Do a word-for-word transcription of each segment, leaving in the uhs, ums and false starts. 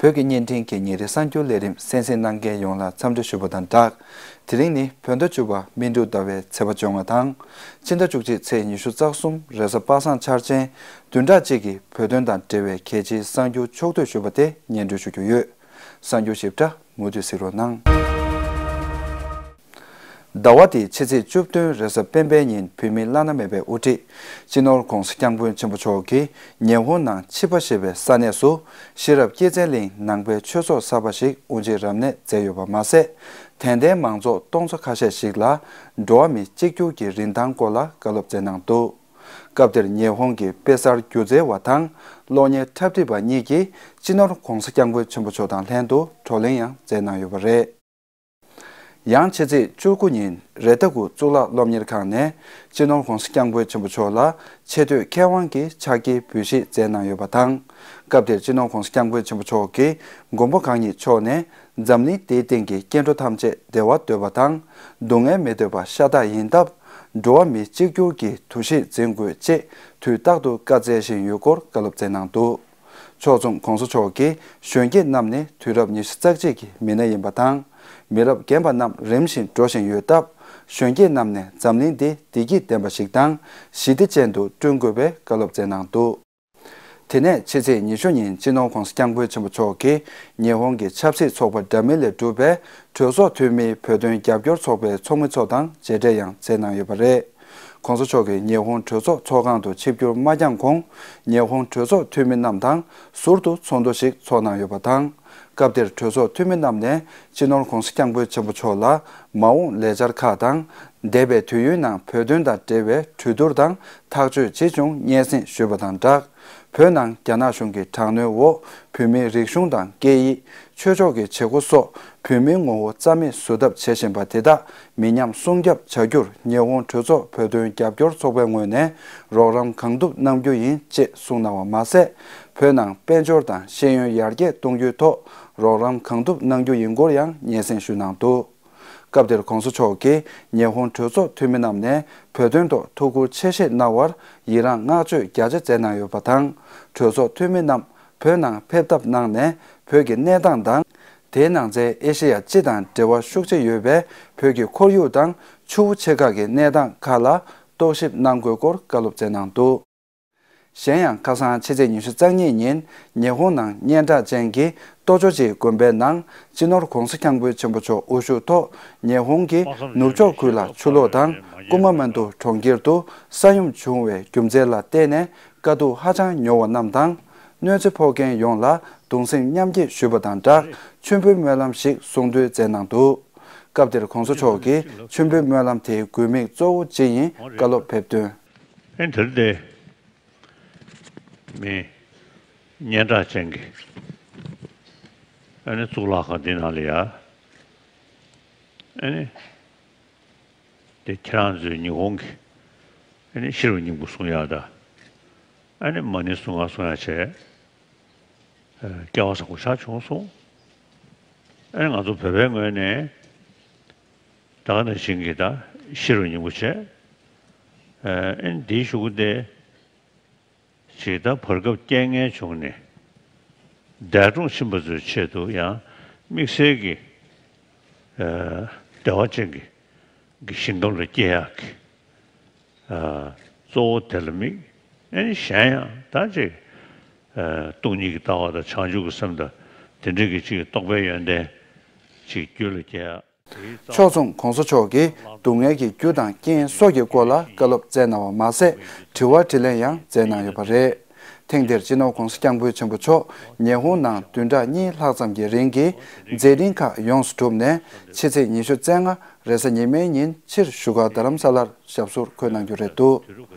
བོད་ཀྱི་བརྙན་འཕྲིན་གྱི་ཉིན་རེའི་གསར་འགྱུར་ལས་རིམ་གསན་གཟིགས་གནང་མཁན་ཡོངས་ལ་འཚམས་འདྲི་ཞུ་བ་དང་སྦྲགས། དེ་རིང་ནི་བོད་ཟླ་བཅུ་པ་སྨིན་དྲུག་ཟླ་བའི་ཚེས་པ་བཅོ་ལྔ་དང་། ཕྱི་ཟླ་བཅུ་གཅིག་ཚེས་ཉི་ཤུ་རྩ་གསུམ་རེས་གཟའ་པ་སངས་འཆར་ཅན། བདུན་ཕྲག་གཅིག་གི་བོད་དོན་དང་འབྲེལ་བའི་གལ་ཆེའི་གསར་འགྱུར་ཕྱོགས་བསྡུས་ཞུས་པ་དེ་སྙན་སྒྲོན་ཞུ་རྒྱུ་ཡོད། གསར་འགྱུར་ཞིབ་ཕྲ་མུ་མཐུད་གཟིགས་རོགས་གནང་། ཟླ་བ་འདིའི་ཕྱི་ཚེས་བཅུ་བདུན་རེས་གཟའ་སྤེན་པའི་ཉིན་བོད་མིའི་བླ་ན་མེད་པའི་དབུ་ཁྲིད་སྤྱི་ནོར་༧གོང་ས་༧སྐྱབས་མགོན་ཆེན་པོ་མཆོག་གིས་ཉི་ཧོང་ནང་ཆིབས་པ་ཞེས་པའི་ས་གནས་སུ་ཤེས་རབ་སྐྱེད་ཚལ་གླིང་ནང་པའི་ཆོས་ཚོགས་གསར་པ་ཞིག་དབུ་འབྱེད་རབ་གནས་མཛད་ཡོད་པ་མ་ཟད། དད་ལྡན་མང་ཚོགས་སྟོང་ཚོ་ཁ་ཤས་ཤིག་ལ་འགྲོ་བ་མི་གཅིག་གྱུར་གྱི་རིན་ཐང་སྐོར་ལ་བཀའ་སློབ་སྩལ་གནང་འདུག་སྐབས་དེར་ཉི་ཧོང་གི་དཔེ་གསར་སྒྱུ་རྩལ་བ་དང་གློག་བརྙན་འཁྲབ་ཁྲིད་པ་གཉིས་ཀྱིས་སྤྱི་ནོར་༧གོང་ས་༧སྐྱབས་མགོན་ཆེན་པོ་མཆོག་དང་ལྷན་དུ་བགྲོ་གླེང་ཡང་མཛད་གནང་ཡོད་པ་རེད། ཡང་ཕྱི་ཚེས་བཅུ་དགུ་ཉིན་རེ་ད་གུ་གཙུག་ལག་སློབ་གཉེར་ཁང་ནས་སྤྱི་ནོར་༧གོང་ས་༧སྐྱབས་མགོན་ཆེན་པོ་མཆོག་ལ་ཆེ་བསྟོད་མཁས་དབང་གི་ཕྱག་འཁྱེར་འབུལ་བཞེས་མཛད་གནང་ཡོད་པ་དང་། སྐབས་དེར་སྤྱི་ནོར་༧གོང་ས་༧སྐྱབས་མགོན་ཆེན་པོ་མཆོག་གིས་མགོན་པོ་གང་ཉིད་མཆོག་ནས་འཛམ་གླིང་འདིའི་སྟེང་གི་སྐྱེ་འགྲོ་ཐམས་ཅད་བདེ་བ་འདོད་པ་དང་། སྡུག་བསྔལ་མི་འདོད་པ་ཤ་སྟག་ཡིན་སྟབས། འགྲོ་བ་མི་གཅིག་གྱུར་གྱི་འདུ་ཤེས་འཛིན་དགོས་ཅེས་དུས་རྟག་ཏུ་བཀའ་སྩལ་བཞིན་ཡོད་སྐོར་བཀའ་སློབ་སྩལ་གནང་འདུག་ཕྱོགས་མཚུངས་༧གོང་ས་མཆོག་གིས་གཞོན་སྐྱེས་རྣམས་ནི་དུས་རབས་ཉི་ཤུ་རྩ་གཅིག་གི་མི་སྣ་ཡིན་པ་དང་། མི་རབས་རྒན་པ་རྣམས་རིམ་བཞིན་འགྲོ་བཞིན་ཡོད་སྟབས། གཞོན་སྐྱེས་རྣམས་ནས་འཛམ་གླིང་འདི་བདེ་སྐྱིད་ལྡན་པ་ཞིག་དང་ཞི་བདེ་ཅན་དུ་བསྐྲུན་དགོས་པའི་བཀའ་སློབ་སྩལ་གནང་འདུག་དེ་ནས་ཕྱི་ཚེས་ཉི་ཤུ་ཉིན་སྤྱི་ནོར་༧གོང་ས་༧སྐྱབས་མགོན་ཆེན་པོ་མཆོག་གིས་ཉི་ཧོང་གི་ཆབ་སྲིད་ཚོགས་པ་འདྲ་མིན་ལས་གྲུབ་པའི་གྲོས་ཚོགས་འཐུས་མིའི་བོད་དོན་རྒྱབ་སྐྱོར་ཚོགས་པའི་ཚོགས་མི་ཚོ་དང་མཇལ་འཕྲད་ཡང་མཛད་གནང་ཡོད་པ་རེད། ༸གོང་ས་མཆོག་གིས་ཉི་ཧོང་གྲོས་ཚོགས་ཚོགས་ཁང་དུ་ཆིབས་བསྒྱུར་མ་བསྐྱངས་གོང་། ཉི་ཧོང་གྲོས་ཚོགས་འཐུས་མི་རྣམས་དང་ཟུར་དུ་ཚོགས་འདུ་ཞིག་ཚོགས་གནང་ཡོད་པ་དང་། སྐབས་དེར་གྲོས་ཚོགས་འཐུས་མི་རྣམས་ནས་སྤྱི་ནོར་༸གོང་ས་༸སྐྱབས་མགོན་ཆེན་པོ་མཆོག་ལ་མ་འོངས་ལས་འཆར་ཁག་དང་། འདས་པའི་དུས་ཡུན་ནང་བོད་དོན་དང་འབྲེལ་བའི་གྲོས་བསྡུར་དང་ཐག་གཅོད་ཇི་བྱུང་སྙན་སེང་ཞུས་པ་དང་སྦྲགས། བོད་ནང་རྒྱ་ནག་གཞུང་གི་དྲག་གནོན་འོག་བོད་མིའི་རིག་གཞུང་དང་སྐད་ཡིག་ཆོས་ཕྱོགས་ཀྱི་བྱེད་སྒོ་སོགས་བོད་མིའི་ངོ་བོ་རྩ་མེད་བཟོ་ཐབས་བྱེད་བཞིན་པ་དེ་དག་མི་ཉམས་སྲུང་སྐྱོབ་བྱ་རྒྱུར་ཉི་ཧོང་གྲོས་ཚོགས་བོད་དོན་རྒྱབ་སྐྱོར་ཚོགས་པའི་ངོས་ནས་རོགས་རམ་གང་ཐུབ་གནང་རྒྱུ་ཡིན་ཅེས་གསུངས་གནང་བ་མ་ཟད། བོད་ནང་དཔལ་འབྱོར་དང་ཤེས་ཡོན་ཡར་རྒྱས་གཏོང་རྒྱུའི་ཐོག་རོགས་རམ་གང་ཐུབ་གནང་རྒྱུ་ཡིན་སྐོར་ཡང་སྙན་སེང་ཞུས་གནང་འདུག་སྐབས་དེར་༸གོང་ས་མཆོག་གིས་ཉི་ཧོང་གྲོས་ཚོགས་འཐུས་མི་རྣམས་ནས་བོད་དོན་ཐོག་ཐུགས་ཁུར་ཆེ་བཞེས་གནང་བར་ཡི་རངས་བསྔགས་བརྗོད་རྒྱ་ཆེ་མཛད་གནང་ཡོད་པ་དང་། གྲོས་ཚོགས་འཐུས་མི་རྣམས་བོད་ནང་ཕེབས་ཐབས་གནང་ནས་བོད་ཀྱི་གནས་སྟངས་དང་། དེའི་ནང་ཚན་ཨེ་ཤེ་ཡ་སྤྱི་དང་འབྲེལ་བ་ཤུགས་ཆེ་ཡོད་པའི་བོད་ཀྱི་ཁོར་ཡུག་དང་ཆུ་བོ་ཆེ་ཁག་གི་གནས་སྟངས་ཁག་ལ་རྟོག་ཞིབ་གནང་དགོས་སྐོར་བཀའ་སློབ་སྩལ་གནང་འདུག་གཞན་ཡང་ཁ་སང་ཕྱི་ཚེས་ཉི་ཤུ་རྩ་གཉིས་ཉིན་ཉི་ཧོང་ནང་སྙན་གྲགས་ཅན་གྱི་ཏོ་ཅོ་ཅི་དགོན་པའི་ནང་སྤྱི་ནོར་༸གོང་ས་༸སྐྱབས་མགོན་ཆེན་པོ་མཆོག་དབུ་བཞུགས་ཐོག་ཉི་ཧོང་གི་ནུབ་ཕྱོགས་ཁུལ་ལ་ཆུ་ལོག་དང་ཀུ་མ་མན་ཏུ་གྲོང་ཁྱེར་དུ་ས་ཡོམ་བྱུང་བའི་རྒྱུ་མཚན་ལ་བརྟེན་ནས་དཀའ་སྡུག་ཧ་ཅང་མྱོང་བ་རྣམས་དང་། གནོད་འཚེ་ཕོག་མཁན་ཡོངས་ལ་གདུང་སེམས་མཉམ་སྐྱེད་ཞུས་པ་དང་སྦྲགས་མཆོད་འབུལ་སྨོན་ལམ་ཞིག་གསུང་གྲོས་མཛད་གནང་འདུག་སྐབས་དེར་༸གོང་ས་མཆོག་གིས་མཆོད་འབུལ་སྨོན་ལམ་དེའི་དགོས་དམིགས་གཙོ་བོ་ཅི་ཡིན་བཀའ་སློབ་ཕེབས་དོན། ཨེ་འདིར་དེ་མི་སྙན་གྲགས་ཅན་གྱི་ཨ་ནི་གཙུག་ལག་ཁང་འདི་ནང་ལ་ཡ་ཨ་ནི་དེ་ཁྱེད་རང་ཚོའི་ཉི་ཧོང་གི་ཨ་ནི་ཤེས་རབ་སྙིང་པོ་གསུང་ཡག་དང་ཨ་ནི་མ་ཎི་གསུང་ཡག་གསུང་ཡག་བྱས། སྐལ་བ་བཟང་པོ་ཆགས་བྱུང་སོང་། ཨ་ནི་ང་ཚོ་བོད་པའི་ངོས་ནས་ད་ག་ནང་བཞིན་གྱི་ད་ཤེས་རབ་སྙིང་པོ་བྱས། ཨ་ནི་འདིའི་གཞུག་གུ་དེ་ཅིག་ད་བར་སྐབས་རྐྱེན་ངན་བྱུང་ནས་འདས་གྲོངས་ཕྱིན་པ་ཚོའི་ཆེད་དུ་ཡང་དམིགས་བསལ་གྱི་ཨ་བདེ་བ་ཅན་གྱི་གི་ཞིང་ཁམས་ལ་སྐྱེ་ཡག་གི་ཨ་གཙོ་བོ་དེ་ལ་དམིགས། ཨ་ནི་གཞན་ཡང་ད་ཅིག་ཨ་སྟོང་ཉིད་ཀྱི་ལྟ་བ་དང་བྱང་ཆུབ་ཀྱི་སེམས་དང་དེ་འདྲ་གི་ཅིག་རྟོགས་པའི་ཡོན་ཏན་ཅིག་རྒྱུད་ལ་སྐྱེ་ཡག་ཕྱོགས་མཚུངས་༸གོང་ས་མཆོག་གིས་སྡུག་བསྔལ་གྱི་རྒྱུ་དང་རྐྱེན་སོགས་ཀྱི་སྐོར་ལ་བཀའ་སློབ་སྩལ་གནང་བ་མ་ཟད། དྲི་བ་དྲིས་ལན་ཡང་མཛད་གནང་ཡོད་པ་རེད། ཐེངས་འདིར་སྤྱི་ནོར་༸གོང་ས་༸སྐྱབས་མགོན་ཆེན་པོ་མཆོག་ཉི་ཧོང་ནང་བདུན་ཕྲག་གཉིས་ལྷག་ཙམ་གྱི་རིང་གི་མཛད་འཕྲིན་ཁག་ཡོངས་སུ་གྲུབ་ནས་ཕྱི་ཚེས་ཉི་ཤུ་རྩ་ལྔ་རེས་གཟའ་ཉི་མའི་ཉིན་ཕྱིར་བཞུགས་སྒར་རྡ་རམ་ས་ལར་ཞབས་སོར་འཁོད་གནང་རྒྱུ་རེད་འདུག་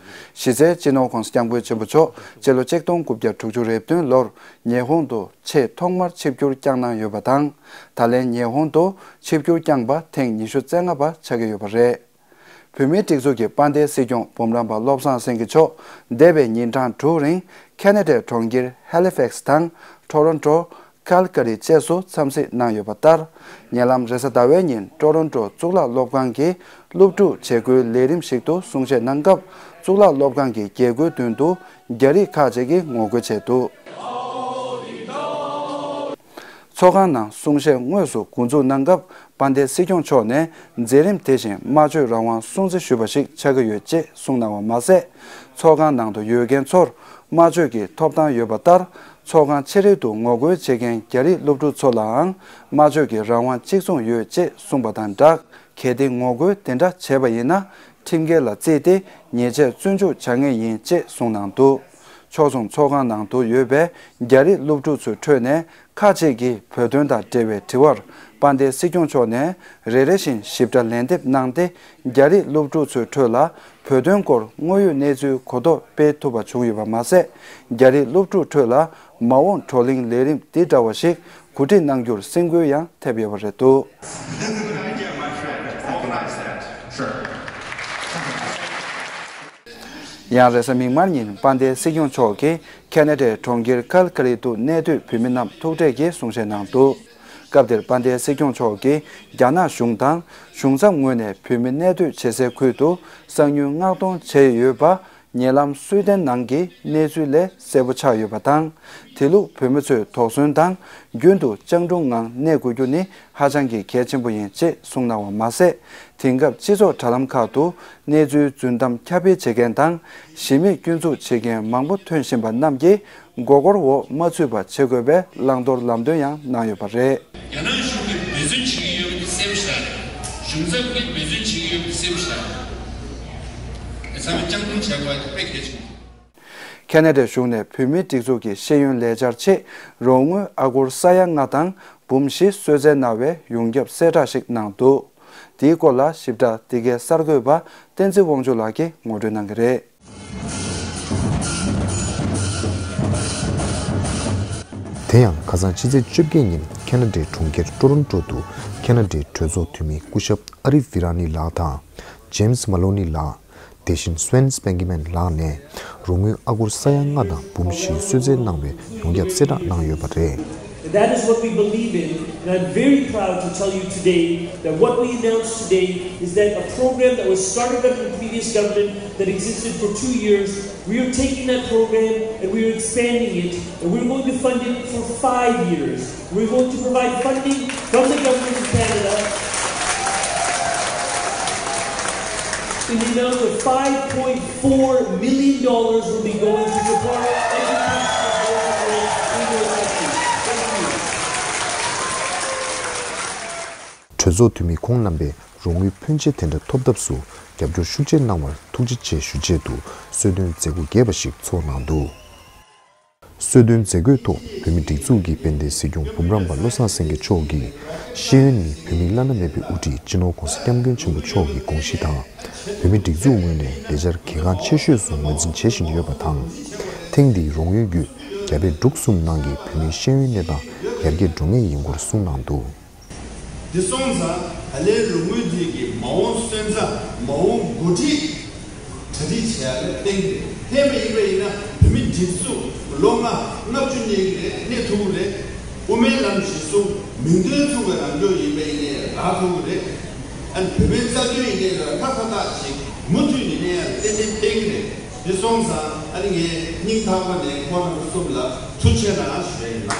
གཞི་རྩའི་སྤྱི་ནོར་༸གོང་ས་༸སྐྱབས་མགོན་ཆེན་པོ་མཆོག་སྤྱི་ལོ་ཆིག་སྟོང་དགུ་བརྒྱ་དྲུག་ཅུ་རེ་བདུན་ལོར་ཉི་ཧོང་དུ་ཆེས་ཐོག་མར་ཆིབས་བསྒྱུར་བསྐྱངས་གནང་ཡོད་པ་དང་། ད་ལན་ཉི་ཧོང་དུ་ཆིབས་བསྒྱུར་བསྐྱངས་པ་ཐེངས་ཉི་ཤུ་རྩ་ལྔ་པ་ཆགས་ཀྱི་ཡོད་པ་རེད། བོད་མིའི་སྒྲིག་འཛུགས་ཀྱི་དཔལ་ལྡན་སྲིད་སྐྱོང་འབུམ་རམས་པ་བློ་བཟང་སེང་གེ་མཆོག་འདས་པའི་ཉིན་གྲངས་དྲུག་རིང་ཁ་ན་ཌའི་གྲོང་ཁྱེར་ཧེ་ལི་ཕེག་སི་དང་ཊོ་རོན་ཊོ། ཁལ་ཀ་རི་བཅས་སུ་འཚམས་གཟིགས་གནང་ཡོད་པ་ལྟར། ཉེ་ལམ་རེས་གཟའ་ཟླ་བའི་ཉིན་ཊོ་རོན་ཊོ་གཙུག་ལག་སློབ་ཁང་གི་སློབ་ཕྲུག་བྱེད་སྒོའི་ལས་རིམ་ཞིག་ཏུ་གསུང་བཤད་གནང་སྐབས། གཙུག་ལག་སློབ་ཁང་གི་རྒྱལ་སྒོའི་མདུན་དུ་རྒྱ་རིགས་ཁག་ཅིག་གིས་ངོ་རྒོལ་བྱས་འདུག་ཚོགས་ཁང་ནང་གསུང་བཤད་དངོས་སུ་འགོ་འཛུགས་གནང་སྐབས། དཔལ་ལྡན་སྲིད་སྐྱོང་མཆོག་ནས་མཛད་རིམ་དེ་བཞིན་སྨྲ་བརྗོད་རང་དབང་སྲུང་བརྩི་ཞུས་པ་ཞིག་ཆགས་ཀྱི་ཡོད་ཅེས་གསུངས་གནང་བ་མ་ཟད། ཚོགས་ཁང་ནང་དུ་ཡོད་མཁན་ཚོར་སྨྲ་བརྗོད་ཀྱི་ཐོབ་ཐང་ཡོད་པ་ལྟར། ཚོགས་ཁང་ཕྱི་རོལ་དུ་ངོ་རྒོལ་བྱེད་མཁན་རྒྱ་རིགས་སློབ་ཕྲུག་ཚོ་ལའང་སྨྲ་བརྗོད་ཀྱི་རང་དབང་གཅིག་མཚུངས་ཡོད་ཅེས་གསུངས་པ་དང་སྦྲགས། གལ་ཏེ་ངོ་རྒོལ་དེ་འདྲ་བྱས་པ་ཡིན་ན། ཁྲིམས་འགལ་ལ་བརྩིས་ཏེ་ཉེས་ཆད་བཙོན་འཇུག་བྱ་ངེས་ཡིན་ཅེས་གསུངས་གནང་འདུག་ཕྱོགས་མཚུངས་ཚོགས་ཁང་ནང་དུ་ཡོད་པའི་རྒྱ་རིགས་སློབ་ཕྲུག་ཚོའི་ཁྲོད་ནས་ཁག་ཅིག་གིས་བོད་དོན་དང་འབྲེལ་བའི་དྲི་བར་དཔལ་ལྡན་སྲིད་སྐྱོང་མཆོག་ནས་རེ་རེ་བཞིན་ཞིབ་ཕྲ་ལན་འདེབས་གནང་སྟེ། རྒྱ་རིགས་སློབ་ཕྲུག་ཚོའི་ཁྲོད་ལ་བོད་དོན་སྐོར་དངོས་ཡོད་གནས་ཚུལ་གོ་རྟོགས་སྤེལ་ཐུབ་པ་བྱུང་ཡོད་པ་མ་ཟད། རྒྱ་རིགས་སློབ་ཕྲུག་ཁྲོད་ལ་མ་འོངས་བགྲོ་གླེང་ལས་རིམ་འདི་འདྲ་བ་ཞིག་གོ་སྒྲིག་གནང་རྒྱུར་སེམས་འགུལ་ཡང་ཐེབས་ཡོད་པ་རེད་འདུག་ཡང་རེས་གཟའ་མིག་དམར་ཉིན་དཔལ་ལྡན་སྲིད་སྐྱོང་མཆོག་གིས་ཁེ་ན་ཌའི་གྲོང་ཁྱེར་ཀལ་ཀ་རི་དུ་གནས་སྡོད་བོད་མི་རྣམས་ཐུག་འཕྲད་ཀྱིས་གསུང་བཤད་གནང་འདུག་སྐབས་དེར་དཔལ་ལྡན་སྲིད་སྐྱོང་མཆོག་གིས་རྒྱ་ནག་གཞུང་དང་གཞུང་ཚབ་ངོས་ནས་བོད་མི་གནས་སྡོད་བྱེད་སའི་ཁུལ་དུ་གསང་ཉུལ་མངགས་གཏོང་བྱས་ཡོད་པ། ཉེ་ལམ་སུའེ་ཏེན་ནང་གི་གནས་ཚུལ་ལས་གསལ་པོ་ཆགས་ཡོད་པ་དང་། དེ་ལུགས་བོད་མི་ཚོས་དོགས་ཟོན་དང་རྒྱུན་དུ་སྤྱང་གྲུང་ངང་གནས་དགོས་རྒྱུ་ནི་ཧ་ཅང་གི་གལ་ཆེན་པོ་ཡིན་ཅེས་གསུངས་གནང་བ་མ་ཟད། དེང་སྐབས་སྤྱི་ཚོགས་དྲ་ལམ་ཁག་ཏུ་གནས་ཚུལ་རྫུན་གཏམ་ཁྱབ་སྤེལ་བྱེད་མཁན་དང་། གཞི་མེད་སྐྱོན་འཛུགས་བྱེད་མཁན་མང་པོ་ཐོན་བཞིན་པ་རྣམས་ཀྱིས་མགོ་སྐོར་འོག་མ་ཚུད་པ་བྱེད་དགོས་པའི་བླང་དོར་ལམ་སྟོན་ཡང་གནང་ཡོད་པ་རེད། རྒྱ་ནག་གཞུང་གིས་འབད་བརྩོན་བྱེད་ཀྱི་ཡོད་པ་དེ་སེམས་ཤར་རེད། གཞུང་ཚབ་ཀྱིས་འབད་བརྩོན་བྱེད་ཀྱི་ཡོད་པ་དེ་སེམས་ཤར་རེད། ཚང་མས་སྤྱང་གྲུང་བྱེད་དགོས་པ་དེ་དཔེ་གལ་ཆེན་པོ། ཁེ་ན་ཌའི་གཞུང་ནས་བོད་མིའི་སྒྲིག་འཛུགས་ཀྱི་ཤེས་ཡོན་ལས་འཆར་ཆེད་རོགས་དངུལ་ཨ་སྒོར་ས་ཡ་ལྔ་དང་འབུམ་བཞི་གསོལ་སྩལ་གནང་བའི་ཡོངས་ཁྱབ་གསལ་བསྒྲགས་ཤིག་གནང་འདུག་དེའི་སྐོར་ལ་ཞིབ་ཕྲ་འདི་གའི་གསར་འགོད་པ་བསྟན་འཛིན་དབང་ཕྱུག་ལགས་ཀྱིས་ངོ་སྤྲོད་གནང་གི་རེད། དེ་ཡང་ཁ་སང་ཕྱི་ཚེས་བཅོ་བརྒྱད་ཉིན་ཁེ་ན་ཌའི་གྲོང་ཁྱེར་ཀྲོ་རོན་ཀྲོ་དུ་ཁེ་ན་ཌའི་གྲོས་ཚོགས་འཐུས་མི་སྐུ་ཞབས་ཨ་རི་ཝི་ར་ནི་ལགས་དང་། ཇེམ་སི་མ་ལོ་ནི་ལགས། དེ་བཞིན་སུ་ཝེན་སྤེན་གི་མན་ལགས་ནས་རོགས་དངུལ་ཨ་སྒོར་ས་ཡ་ལྔ་དང་འབུམ་བཞི་གསོལ་སྩལ་གནང་བའི་ཡོངས་ཁྱབ་གསལ་བསྒྲགས་གནང་ཡོད་པ་རེད། And that is what we believe in, and I'm very proud to tell you today that what we announced today is that a program that was started under the previous government that existed for two years, we are taking that program and we are expanding it, and we're going to fund it for five years. We're going to provide funding from the Government of Canada in the amount of five point four million dollars will be going to support education in your country. Thank you. གྲོས་ཚོགས་འཐུས་མི་ཁོང་རྣམ་པས་རོགས་དངུལ་ཕོན་ཆེ་དེ་འདྲ་ཐོབ་ཐབས་སུ་རྒྱབ་སྐྱོར་ཤུགས་ཆེ་གནང་བར་ཐུགས་རྗེ་ཆེ་ཞུ་ཆེད་དུ་གསོལ་སྟོན་མཛད་སྒོ་རྒྱས་པ་ཞིག་ཚོགས་གནང་འདུག་གསོལ་སྟོན་མཛད་སྒོའི་ཐོག་བོད་མིའི་སྒྲིག་འཛུགས་ཀྱི་དཔལ་ལྡན་སྲིད་སྐྱོང་འབུམ་རམས་པ་བློ་བཟང་སེང་གེ་མཆོག་གིས། ཤེས་ཡོན་ནི་བོད་མིའི་བླ་ན་མེད་པའི་དབུ་ཁྲིད་སྤྱི་ནོར་༧གོང་ས་༧སྐྱབས་མགོན་ཆེན་པོ་མཆོག་གི་དགོངས་གཞི་དང་། བོད་མིའི་སྒྲིག་འཛུགས་ངོས་ནས་ལས་འཆར་གལ་འགངས་ཆེ་ཤོས་སུ་ངོས་འཛིན་བྱེད་བཞིན་ཡོད་པ་དང་། ཐེངས་འདིའི་རོགས་དངུལ་བརྒྱུད་རྒྱ་བལ་འབྲུག་གསུམ་ནང་གི་བོད་མིའི་ཤེས་ཡོན་གནས་སྟངས་ཡར་རྒྱས་འགྲོ་ངེས་ཡིན་སྐོར་གསུངས་གནང་འདུག་འདི་སོང་ཙང་ད་ལན་རོགས་དངུལ་འདི་གི་མ་འོངས་སོན་རྩ་མ་འོངས་འགོ་ཁྲིད་གྲ་སྒྲིག་བྱེད་ཡ་ལ་བརྟེན་ཏེ། ལྷད་མེད་ཡིན་པ་ཡིན་ན་བོད་མི་སྒྲིག་འཛུགས་ལོ་ལྔ་ལྔ་བཅུ་གནས་ཀྱི་རེད། གནས་ཐུབ་ཀྱི་རེད། དབུ་མའི་ལམ་གཞི་བཟུང་མིང་དོན་མཚུངས་པའི་རང་སྐྱོང་ཡིན་པ་ཡིན་ནའི་རག་ཐུབ་ཀྱི་རེད། ཨ་ནི་བོད་པའི་རྩ་དོན་ཡིན་ནའི་ལ་ལྷ་ཁ་ཐག་ཅིག་མུ་མཐུད་ནས་གནས་ཡ་ཏན་ཏན་བརྟེན་གྱི་རེད། འདི་སོང་ཙང་ཨ་ནི་ངས་སྙིང་ཐག་པ་ནས་ཁོང་རྣམ་པ་གསུམ་ལ་ཐུགས་རྗེ་ཆེ་གནང་ཞུ་ཡ་ཡིན།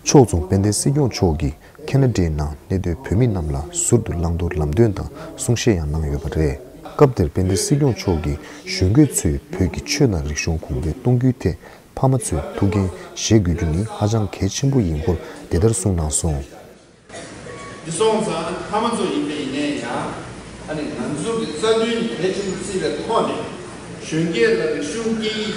ཕྱོགས་མཚུངས་དཔལ་ལྡན་སྲིད་སྐྱོང་མཆོག་གིས་ཁེ་ན་ཌའི་ནང་གནས་སྡོད་བོད་མི་རྣམས་ལ་ཟུར་དུ་བླང་དོར་ལམ་སྟོན་དང་གསུང་བཤད་ཡང་གནང་ཡོད་པ་རེད། སྐབས་དེར་དཔལ་ལྡན་སྲིད་སྐྱོང་མཆོག་གིས་གཞོན་སྐྱེས་ཚོས་བོད་ཀྱི་ཆོས་དང་རིག་གཞུང་གོང་འཕེལ་གཏོང་རྒྱུའི་ཐད་ཕ་མ་ཚོས་ཐུགས་འགན་བཞེས་དགོས་རྒྱུ་ནི་ཧ་ཅང་གལ་ཆེན་པོ་ཡིན་སྐོར་འདི་ལྟར་གསུངས་གནང་སོང་། འདི་སོང་ཙང་ཕ་མ་ཚོ་ཡིན་པ་ཡིན་ནའི་ཡང་། ཨ་ནི་ང་ཚོ་གི་རྩ་དོན་གལ་ཆེན་པོ་བརྩིས་པའི་ཐོག་ནས་གཞོན་སྐྱེས་ལ་རིག་གཞུང་སྐད་ཡིག་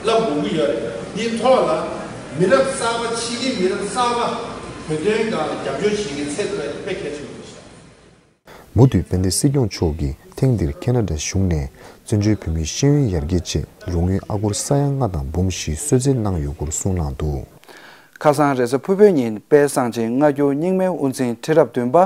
བསླབ་དགོས་ཀྱི་ཡོད་རེད། འདིའི་ཐོག་ལ་མི་རབས་གསར་པ་ཕྱི་རྒྱལ་མི་རབས་གསར་པ་བོད་དོན་སྒང་ལ་རྒྱབ་སྐྱོར་བྱེད་མཁན་ཚད་མཐོ་དཔེ་གལ་ཆེན་པོ་རེད་ཤག་མུ་མཐུད་དཔལ་ལྡན་སྲིད་སྐྱོང་མཆོག་གིས་ཐེངས་འདིར་ཁེ་ན་ཌ་གཞུང་ནས་བཙན་བྱོལ་བོད་མིའི་ཤེས་ཡོན་ཡར་རྒྱས་ཆེད་རོགས་དངུལ་ཨ་སྒོར་ས་ཡ་ལྔ་དང་འབུམ་བཞི་གསོལ་སྩལ་གནང་ཡོད་སྐོར་གསུངས་གནང་འདུག་ཁ་སང་རེས་གཟའ་ཕུར་བུའི་ཉིན་དཔལ་གསང་ཆེན་སྔ་འགྱུར་རྙིང་མའི་དབུ་འཛིན་ཁྲི་རབས་བདུན་པ་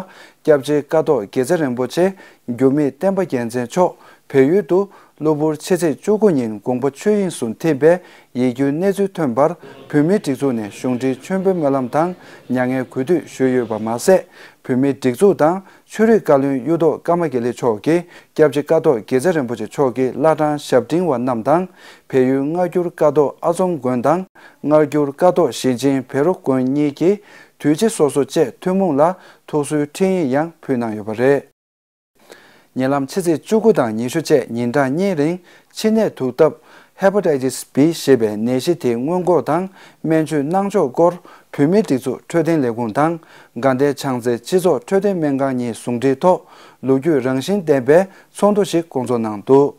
སྐྱབས་རྗེ་ཀཿཐོག་དགེ་རྩེ་རིན་པོ་ཆེ་འགྱུར་མེད་བསྟན་པ་རྒྱལ་མཚན་མཆོག་བལ་ཡུལ་དུ་ གློ་བུར་ཕྱི་ཚེས་བཅུ་དགུ་ཉིན་དགོངས་པ་ཆོས་དབྱིངས་སུ་ཐིམ་པའི་ཡིད་སྐྱོའི་གནས་ཚུལ་ཐོན་པར། བོད་མིའི་སྒྲིག་འཛུགས་ནས་གཞུང་འབྲེལ་མཆོད་འབུལ་སྨོན་ལམ་དང་མྱ་ངན་གུས་འདུད་ཞུས་ཡོད་པ་མ་ཟད། བོད་མིའི་སྒྲིག་འཛུགས་དང་ཆོས་རིག་བཀའ་བློན་གཡུ་ཐོག་ཀརྨ་དགེ་ལེགས་མཆོག་གིས་སྐྱབས་རྗེ་ཀཿཐོག་དགེ་རྩེ་རིན་པོ་ཆེ་མཆོག་གི་བླ་བྲང་ཞབས་འབྲིང་བ་རྣམས་དང་། བལ་ཡུལ་སྔ་འགྱུར་ཀཿཐོག་ཨ་ཛོམ་དགོན་དང་། སྔ་འགྱུར་ཀཿཐོག་ཞིང་ཆེན་བཻ་རོ་དགོན་གཉིས་ཀྱི་དུས་ཆེན་སོ་སོ་བཅས་ཐུན་མོང་ལ་ཐུགས་གསོའི་འཕྲིན་ཡིག་ཡང་ཕུལ་གནང་ཡོད་པ་རེད། ཉེ་ལམ་ཕྱི་ཚེས་བཅུ་དགུ་དང་ཉི་ཤུ་བཅས་ཉིན་གྲངས་གཉིས་རིང་ཕྱི་ནད་དུག་ལྡབ་Hepatitis B ཞེས་པའི་ནད་གཞི་དེའི་སྔོན་འགོག་དང་སྨན་བཅོས་གནང་ཕྱོགས་སྐོར་བོད་མིའི་སྒྲིག་འཛུགས་འཕྲོད་བསྟེན་ལས་ཁུངས་དང་དགའ་ལྡན་བྱང་རྩེ་སྤྱི་ཚོགས་འཕྲོད་བསྟེན་སྨན་ཁང་གཉིས་ཟུང་འབྲེལ་ཐོག་ལོ་རྒྱུས་རང་བཞིན་ལྡན་པའི་ཚོགས་འདུ་ཞིག་བསྐོང་ཚོགས་གནང་འདུག་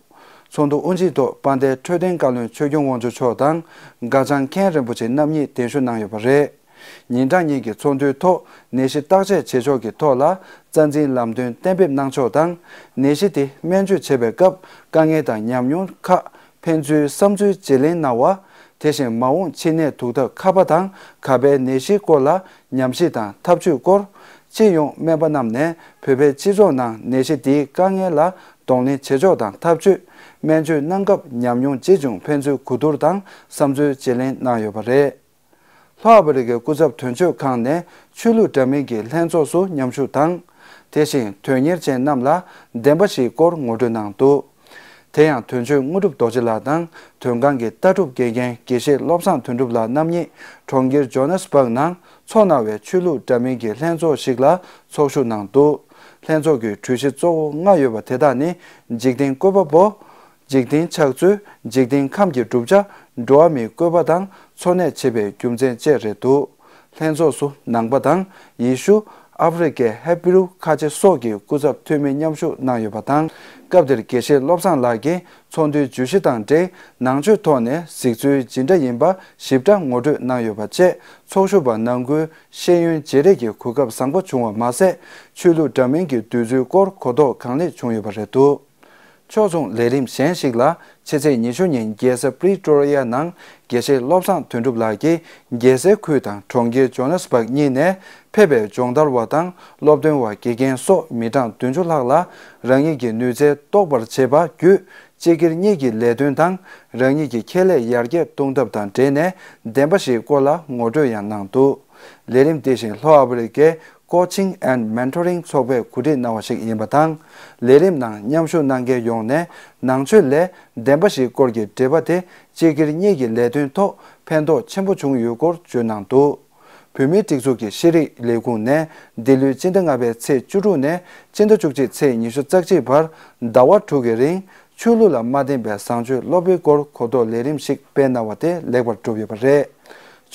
ཚོགས་འདུ་དབུ་འབྱེད་ཐོག་དཔལ་ལྡན་འཕྲོད་བསྟེན་བཀའ་བློན་ཆོས་སྐྱོང་དབང་ཕྱུག་མཆོག་དང་། སྒར་བྱང་མཁན་རིན་པོ་ཆེ་རྣམ་གཉིས་གདན་ཞུ་གནང་ཡོད་པ་རེད། ཉིན་གྲངས་གཉིས་ཀྱི་ཚོགས་འདུའི་ཐོག་ནད་གཞི་བརྟག་དཔྱད་བྱེད་ཕྱོགས་ཀྱི་ཐོག་ལ་རྩ་འཛིན་ལམ་སྟོན་གཏན་འབེབས་གནང་ཕྱོགས་དང་། ནད་གཞི་དེ་སྨན་བཅོས་བྱེད་པའི་སྐབས་དཀའ་ངལ་དང་ཉམས་མྱོང་ཁག་ཕན་ཚུན་བསམ་ཚུལ་བརྗེ་ལེན་གནང་བ། དེ་བཞིན་མ་འོངས་ཕྱི་ནད་དུག་ལྡབ་ཁ་པ་དང་ཁ་པའི་ནད་གཞིའི་སྐོར་ལ་ཉམས་ཞིབ་དང་ཐབས་ཇུས་སྐོར། སྤྱི་ཡོངས་སྨན་པ་རྣམས་ནས་བོད་པའི་སྤྱི་ཚོགས་ནང་ནད་གཞི་འདིའི་དཀའ་ངལ་ལ་གདོང་ལེན་བྱེད་ཕྱོགས་དང་ཐབས་ཇུས། སྨན་བཅོས་གནང་སྐབས་ཉམས་མྱོང་ཇི་བྱུང་ཕན་ཚུན་གོ་བསྡུར་དང་བསམ་ཚུལ་བརྗེ་ལེན་གནང་ཡོད་པ་རེད། ལྷོ་ཨ་ཕི་རི་ཀའི་སྐུ་ཚབ་དོན་གཅོད་ཁང་ནས་ཆོས་ལུགས་འདྲ་མིན་གྱི་ལྷན་ཚོགས་སུ་མཉམ་ཞུགས་དང་། དེ་བཞིན་དོན་གཉེར་ཅན་རྣམས་ལ་བདེན་པ་བཞིའི་སྐོར་ངོ་སྤྲོད་གནང་འདུག་དེ་ཡང་དོན་གཅོད་དངོས་གྲུབ་རྡོ་རྗེ་ལགས་དང་དོན་ཁང་གི་ལྟ་གྲུབ་དགེ་རྒན་དགེ་བཤེས་བློ་བཟང་དོན་གྲུབ་ལགས་རྣམ་གཉིས་གྲོང་ཁྱེར་ཇོ་ནེ་སི་བྷག་ནང་འཚོགས་གནང་བའི་ཆོས་ལུགས་འདྲ་མིན་གྱི་ལྷན་ཚོགས་ཤིག་ལ་ཚོགས་ཞུགས་གནང་འདུག་ལྷན་ཚོགས་ཀྱི་གྲོས་གཞི་གཙོ་བོ་ལྔ་ཡོད་པ་དེ་དག་ནི། འཇིག་རྟེན་བཀོད་པ་པོ། འཇིག་རྟེན་ཆགས་ཚུལ། འཇིག་རྟེན་ཁམས་ཀྱི་གྲུབ་ཆ། འགྲོ་བ་མིའི་བཀོད་པ་དང་འཚོ་གནས་བྱེད་པའི་རྒྱུ་མཚན་བཅས་རེད་འདུག་ལྷན་ཚོགས་སུ་ནང་པ་དང་ཡེ་ཤུ། ཨ་ཧྥེ་རི་ཁའི་ཧེ་བྷི་རུ་ཁ་ཆེ་སོགས་ཀྱི་སྐུ་ཚབ་འཐུས་མི་མཉམ་ཞུགས་གནང་ཡོད་པ་དང་། སྐབས་དེར་དགེ་བཤེས་བློ་བཟང་ལགས་ཀྱིས་ཚོགས་འདུའི་བརྗོད་གཞི་དང་འབྲེལ་ནང་ཆོས་ཐོག་ནས་གཟིགས་ཚུལ་ཇི་འདྲ་ཡིན་པ་ཞིབ་ཕྲ་ངོ་སྤྲོད་གནང་ཡོད་པ་བཅས་ཚོགས་ཞུགས་པ་ནང་ཁུལ་ཤེས་ཡོན་བརྗེ་རེས་ཀྱི་གོ་སྐབས་བཟང་པོ་བྱུང་བ་མ་ཟད། ཆོས་ལུགས་འདྲ་མིན་གྱི་འདོད་ཚུལ་སྐོར་གོ་རྟོགས་གང་ལེགས་བྱུང་ཡོད་པ་རེད་འདུག་ཕྱོགས་མཚུངས་ལས་རིམ་གཞན་ཞིག་ལ་ཕྱི་ཚེས་ཉི་ཤུ་ཉིན་རྒྱལ་ས་པི་རི་ཏོ་རི་ཡ་ནང་དགེ་བཤེས་བློ་བཟང་དོན་གྲུབ་ལགས་ཀྱིས་རྒྱལ་སའི་ཁུལ་དང་གྲོང་ཁྱེར་ཇོ་ནེ་སི་བྷག་གཉིས་ནས་ཕེབས་པའི་སྦྱོང་བརྡར་བ་དང་སློབ་སྟོན་པ་དགེ་རྒན་སོགས་མི་གྲངས་བདུན་ཅུ་ལྷག་ལ་རང་ཉིད་ཀྱི་ནུས་རྩལ་རྟོགས་པར་བྱེད་པ་བརྒྱུད་སྤྱི་སྒེར་གཉིས་ཀྱི་ལས་དོན་དང་རང་ཉིད་ཀྱི་ཁྱད་ལས་ཡར་རྒྱས་གཏོང་ཐབས་དང་འབྲེལ་ནས་བདེན་པ་བཞིའི་སྐོར་ལ་ངོ་སྤྲོད་ཡང་གནང་འདུག་ལས་རིམ་དེ་བཞིན་ལྷོ་ཨ་ཕི་རི་ཀའི་Coaching and Mentoring ཚོགས་པས་གོ་སྒྲིག་གནང་བ་ཞིག་ཡིན་པ་དང་། ལས་རིམ་ནང་མཉམ་ཞུགས་གནང་མཁན་ཡོངས་ནས་ནང་ཆོས་ལས་བདེན་པ་བཞིའི་སྐོར་གྱི་འབྲེལ་བ་དེ་སྤྱི་སྒེར་གཉིས་ཀྱི་ལས་དོན་ཐོག་ཕན་ཐོགས་ཆེན་པོ་བྱུང་ཡོད་སྐོར་བརྗོད་གནང་འདུག་བོད་མིའི་སྒྲིག་འཛུགས་ཀྱི་ཤེས་རིག་ལས་ཁུངས་ནས་འདི་ལོའི་སྤྱི་ཟླ་ལྔ་པའི་ཚེས་བཅུ་དྲུག་ནས་སྤྱི་ཟླ་བཅུ་གཅིག་ཚེས་ཉི་ཤུ་རྩ་གཅིག་བར་ཟླ་བ་དྲུག་གི་རིང་ཆོས་ལུགས་ལ་མ་བརྟེན་པའི་བཟང་སྤྱོད་སློབ་དཔོན་སྐོར་གོ་རྟོགས་ལས་རིམ་ཞིག་སྤེལ་གནང་བ་དེ་ལེགས་པར་གྲུབ་ཡོད་པ་རེད།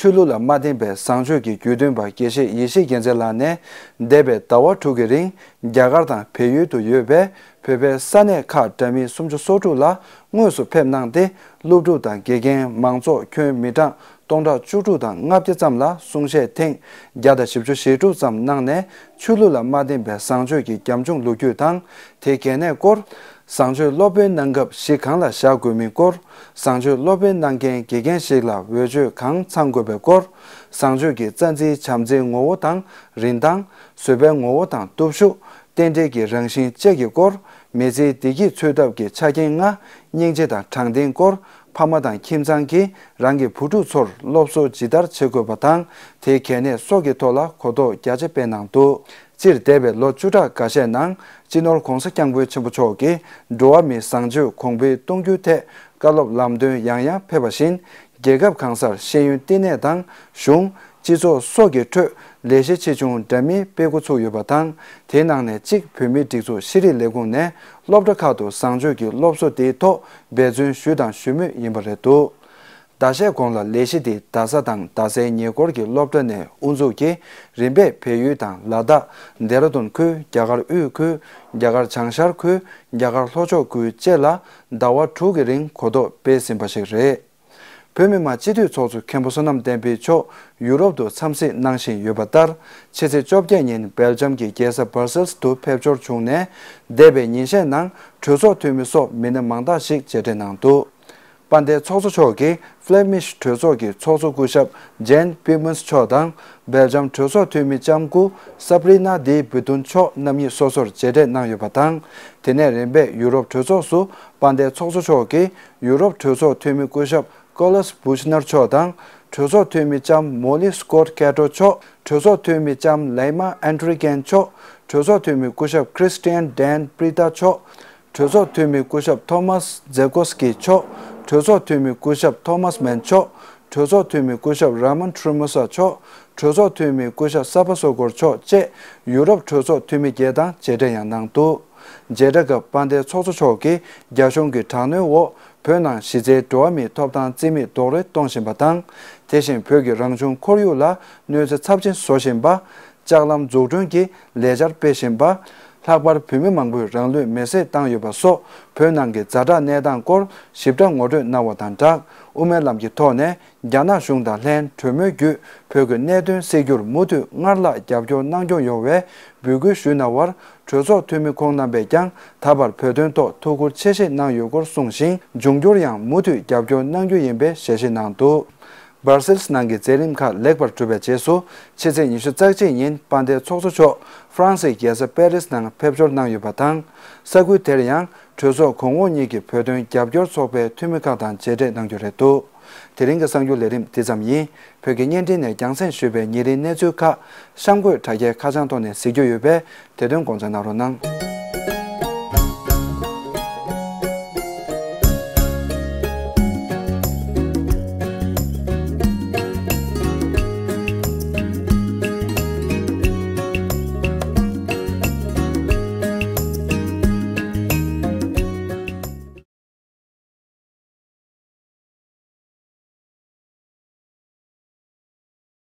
ཆོས་ལུགས་ལ་མ་བརྟེན་པའི་བཟང་སྤྱོད་ཀྱི་བརྒྱུད་སྟོན་པ་དགེ་བཤེས་ཡེ་ཤེས་རྒྱལ་མཚན་ལགས་ནས་འདས་པའི་ཟླ་བ་དྲུག་གི་རིང་རྒྱ་གར་དང་བལ་ཡུལ་དུ་ཡོད་པའི་བོད་པའི་ས་གནས་ཁག་འདྲ་མིན་སུམ་ཅུ་སོ་དྲུག་ལ་དངོས་སུ་ཕེབས་གནང་སྟེ་སློབ་ཕྲུག་དང་དགེ་རྒན་མང་ཚོགས་ཁྱོན་མི་གྲངས་སྟོང་ཕྲག་བཅུ་དྲུག་དང་ལྔ་བརྒྱ་ཙམ་ལ་གསུང་བཤད་ཐེངས་བརྒྱ་དང་བཞི་བཅུ་ཞེ་དྲུག་ཙམ་གནང་ནས་ཆོས་ལུགས་ལ་མ་བརྟེན་པའི་བཟང་སྤྱོད་ཀྱི་བརྒྱ་ཆུང་ལོ་རྒྱུས་དང་དེའི་གལ་གནད་སྐོར། བཟང་སྤྱོད་སློབ་དཔོན་གནང་སྐབས་གཞི་གང་ལ་བཞག་དགོས་མིན་སྐོར། བཟང་སྤྱོད་སློབ་དཔོན་གནང་མཁན་དགེ་རྒན་ཞིག་ལ་འོས་ཆོས་གང་ཚང་དགོས་པའི་སྐོར། བཟང་སྤྱོད་ཀྱི་རྩ་འཛིན་བྱམས་བརྩེའི་ངོ་བོ་དང་རིན་ཐང་། བཟོད་པའི་ངོ་བོ་དང་སྟོབས་ཤུགས། རྟེན་འབྲེལ་གྱི་རང་བཞིན་བཅས་ཀྱི་སྐོར། མི་ཚེའི་བདེ་སྐྱིད་འཚོལ་ཐབས་ཀྱི་ཆ་རྐྱེན་ལྔ། སྙིང་རྗེ་དང་དྲང་བདེན་སྐོར། ཕ་མ་དང་ཁྱིམ་ཚང་གིས་རང་གི་བུ་ཕྲུག་ཚོར་སློབ་གསོ་ཇི་ལྟར་བྱེད་དགོས་པ་དང་དེའི་གལ་གནད་སོགས་ཀྱི་ཐོག་ལ་གོ་རྟོགས་རྒྱ་ཆེ་སྤེལ་གནང་འདུག་སྤྱིར་འདས་པའི་ལོ་བཅུ་ཕྲག་འགའ་ཤས་ནང་སྤྱི་ནོར་༧གོང་ས་༧སྐྱབས་མགོན་ཆེན་པོ་མཆོག་གིས་འགྲོ་བ་མིའི་བཟང་སྤྱོད་གོང་འཕེལ་གཏོང་རྒྱུའི་ཐད་བཀའ་སློབ་ལམ་སྟོན་ཡང་ཡང་ཕེབས་པ་བཞིན། རྒྱལ་ཁབ་གང་སར་ཤེས་ཡོན་བསྟི་གནས་དང་གཞུང་། སྤྱི་ཚོགས་སོགས་ཀྱི་ཁྲོད་ལས་གཞི་ཆེ་ཆུང་འདྲ་མིན་སྤེལ་འགོ་ཚུགས་ཡོད་པ་དང་། དེའི་ནང་ནས་གཅིག་བོད་མིའི་སྒྲིག་འཛུགས་ཤེས་རིག་ལས་ཁུངས་ནས་སློབ་གྲྭ་ཁག་ཏུ་བཟང་སྤྱོད་ཀྱི་སློབ་གསོ་དེའི་ཐོག་འབད་བརྩོན་ཞུས་དང་ཞུ་མུས་ཡིན་པ་རེད་འདུག་ཟླ་ཤས་གོང་ལ་ལས་གཞི་དེ་རྡ་ས་དང་རྡ་སའི་ཉེ་འཁོར་གྱི་སློབ་གྲྭ་ནས་དབུ་འཛུགས་ཀྱིས་རིམ་པས་བལ་ཡུལ་དང་ལ་དྭགས། ལྡེ་ར་ལྡུན་ཁུལ། རྒྱ་གར་དབུས་ཁུལ། རྒྱ་གར་བྱང་ཤར་ཁུལ། རྒྱ་གར་ལྷོ་ཕྱོགས་ཁུལ་བཅས་ལ་ཟླ་བ་དྲུག་གི་རིང་གོ་རྟོགས་སྤེལ་ཟིན་པ་ཞིག་རེད། བོད་མི་མང་སྤྱི་འཐུས་ཚོགས་གཙོ་མཁན་པོ་བསོད་ནམས་བསྟན་འཕེལ་མཆོག་ཡུ་རོབ་ཏུ་འཚམས་གཟིགས་གནང་བཞིན་ཡོད་པ་ལྟར། ཕྱི་ཚེས་བཅོ་བརྒྱད་ཉིན་སྦེལ་ཇམ་གྱི་རྒྱལ་ས་སྦར་སེལ་སི་དུ་ཕེབས་འབྱོར་བྱུང་ནས། འདས་པའི་ཉིན་ཤས་ནང་གྲོས་ཚོགས་འཐུས་མི་སོགས་མི་སྣ་མང་དག་ཞིག་མཇལ་འཕྲད་གནང་འདུག་དཔལ་ལྡན་ཚོགས་གཙོ་མཆོག་གིས་ཧྥི་ལེ་མིཤ་གྲོས་ཚོགས་ཀྱི་ཚོགས་གཙོ་སྐུ་ཞབས་ཇན་པི་མོན་མཆོག་དང་སྦེལ་ཇམ་གྲོས་ཚོགས་འཐུས་མི་ལྕམ་སྐུ་སབ་རི་ན་དི་བི་ཏུན་མཆོག་རྣམ་གཉིས་སོ་སོར་མཇལ་འཕྲད་གནང་ཡོད་པ་དང་། དེ་ནས་རིམ་པས་ཡུ་རོབ་གྲོས་ཚོགས་སུ་དཔལ་ལྡན་ཚོགས་གཙོ་མཆོག་གིས་ཡུ་རོབ་གྲོས་ཚོགས་འཐུས་མི་སྐུ་ཞབས་ཀོ་ལོས་བུཤ་ནར་མཆོག་དང་། གྲོས་ཚོགས་འཐུས་མི་ལྕམ་མོ་ལི་སྐོད་ཀེ་ཏྲོ་མཆོག་གྲོས་ཚོགས་འཐུས་མི་ལྕམ་ལེ་མ་ཨན་ཏྲི་ཀན་མཆོག་གྲོས་ཚོགས་འཐུས་མི་སྐུ་ཞབས་ཁྲི་སི་ཏི་ཡན་ཌན་པྲི་ཏ་མཆོག་གྲོས་ཚོགས་འཐུས་མི་སྐུ་ཞབས་ཐོ་མཱས་ཛེ་ཀོ་སི་ཀི་མཆོག་གྲོས་ཚོགས་འཐུས་མི་སྐུ་ཞབས་ཐོ་མཱས་མན་མཆོག་གྲོས་ཚོགས་འཐུས་མི་སྐུ་ཞབས་ར་མོན་ཁྲུ་མོ་ས་མཆོག་གྲོས་ཚོགས་འཐུས་མི་སྐུ་ཞབས་ས་པ་སོ་གོར་མཆོག་བཅས་ཡུ་རོབ་གྲོས་ཚོགས་འཐུས་མི་བརྒྱད་དང་མཇལ་འཕྲད་ཡང་གནང་འདུག་མཇལ་འཕྲད་སྐབས་དཔལ་ལྡན་ཚོགས་གཙོ་མཆོག་གིས་རྒྱ་གཞུང་གི་དྲག་གནོན་འོག་བོད་ནང་གཞི་རྩའི་འགྲོ་བ་མིའི་ཐོབ་ཐང་རྩིས་མེད་རྡོག་རོལ་གཏོང་བཞིན་པ་དང་། དེ་བཞིན་བོད་ཀྱི་རང་བྱུང་ཁོར་ཡུག་ལ་གནོད་འཚེ་ཚབས་ཆེན་བཟོ་བཞིན་པ། ལྕགས་ལམ་འཛུགས་སྐྲུན་གྱི་ལས་འཆར་སྤེལ་བཞིན་པ། ལྷག་པར་བོད་མི་མང་པོས་རང་ལུས་མེར་སྲེག་བཏང་ཡོད་པ་སོགས་བོད་ནང་གི་ཛ་དྲག་གནས་སྟངས་སྐོར་ཞིབ་ཕྲ་ངོ་སྤྲོད་གནང་བ་དང་སྦྲགས། དབུ་མའི་ལམ་གྱི་ཐོག་ནས་རྒྱ་ནག་གཞུང་དང་ལྷན་གྲོས་མོལ་བརྒྱུད་བོད་ཀྱི་གནད་དོན་སེལ་རྒྱུར་མུ་མཐུད་སྔར་ལྷག་རྒྱབ་སྐྱོར་གནང་སྐྱོང་ཡོང་བའི་འབོད་སྐུལ་ཞུས་གནང་བར། གྲོས་ཚོགས་འཐུས་མི་ཁོང་རྣམ་པས་ཀྱང་ད་བར་བོད་དོན་ཐོག་ཐུགས་ཁུར་ཆེ་བཞེས་གནང་ཡོད་སྐོར་གསུངས་ཤིང་། འབྱུང་འགྱུར་ཡང་མུ་མཐུད་རྒྱབ་སྐྱོར་གནང་རྒྱུ་ཡིན་པའི་ཞལ་བཞེས་གནང་འདུག་སྦར་སིལ་ནང་གི་མཛད་རིམ་ཁག་ལེགས་པར་གྲུབ་པའི་རྗེས་སུ། ཕྱི་ཚེས་ཉི་ཤུ་རྩ་གཅིག་ཉིན་དཔལ་ལྡན་ཚོགས་གཙོ་མཆོག་ཧྥ་རན་སིའི་རྒྱལ་ས་པེ་རིས་ནང་ཕེབས་འབྱོར་གནང་ཡོད་པ་དང་། ས་ཁུལ་དེར་ཡང་གྲོས་ཚོགས་གོང་འོག་གཉིས་ཀྱི་བོད་དོན་རྒྱབ་སྐྱོར་ཚོགས་པའི་འཐུས་མི་ཁག་དང་མཇལ་འཕྲད་གནང་རྒྱུ་རེད་འདུག་དེ་རིང་གི་གསར་འགྱུར་ལས་རིམ་འདི་ཙམ་ཡིན། བོད་ཀྱི་བརྙན་འཕྲིན་ནས་རྒྱང་སྲིང་ཞུས་པའི་ཉིན་རེའི་གནས་ཚུལ་ཁག་གཤམ་འཁོད་དྲ་རྒྱའི་ཁ་བྱང་ཐོག་ནས་གཟིགས་རྒྱུ་ཡོད་པས། དེ་དོན་དགོངས་འཇགས་གནང་རོགས་གནང་།